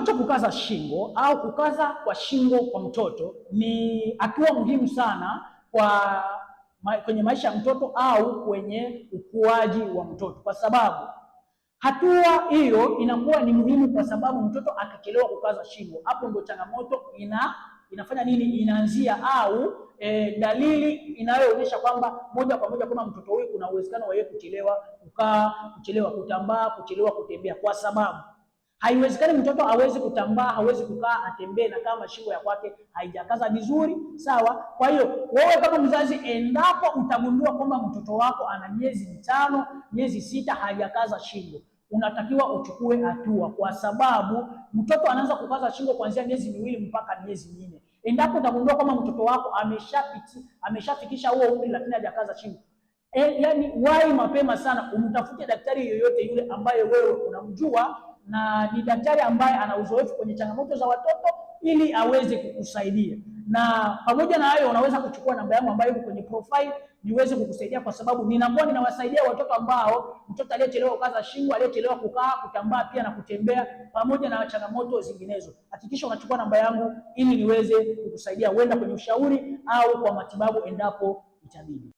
Mtoto kukaza shingo au kukaza kwa shingo kwa mtoto ni hatua muhimu sana kwa kwenye maisha ya mtoto au kwenye ukuaji wa mtoto, kwa sababu hatua hiyo inakuwa ni muhimu, kwa sababu mtoto akichelewa kukaza shingo, hapo ndo changamoto inafanya nini, inaanzia au dalili inayoonyesha kwamba moja kwa moja kama mtoto huyu kuna uwezekano wa yeye kuchelewa kukaa, kuchelewa kutambaa, kuchelewa kutembea, kwa sababu haiwezekani mtoto awezi kutambaa, hawezi kukaa, atembee na kama shingo ya kwake haijakaza vizuri, sawa. Kwa hiyo wewe kama mzazi, endapo utagundua kwamba mtoto wako ana miezi 5, miezi 6 hajakaza shingo, unatakiwa uchukue hatua, kwa sababu mtoto anaanza kukaza shingo kuanzia miezi 2 mpaka miezi 4. Endapo utagundua kwamba mtoto wako ameshafikisha huo umri lakini hajakaza shingo, yani wahi mapema sana, umtafute daktari yoyote yule ambaye wewe unamjua na ni daktari ambaye ana uzoefu kwenye changamoto za watoto ili aweze kukusaidia. Na pamoja na hayo, unaweza kuchukua namba yangu ambayo iko kwenye profile niweze kukusaidia, kwa sababu ninakuwa ninawasaidia watoto ambao mtoto aliyechelewa kukaza shingo, aliyechelewa kukaa, kutambaa pia na kutembea, pamoja na changamoto zinginezo. Hakikisha unachukua namba yangu ili niweze kukusaidia, huenda kwenye ushauri au kwa matibabu endapo itabidi.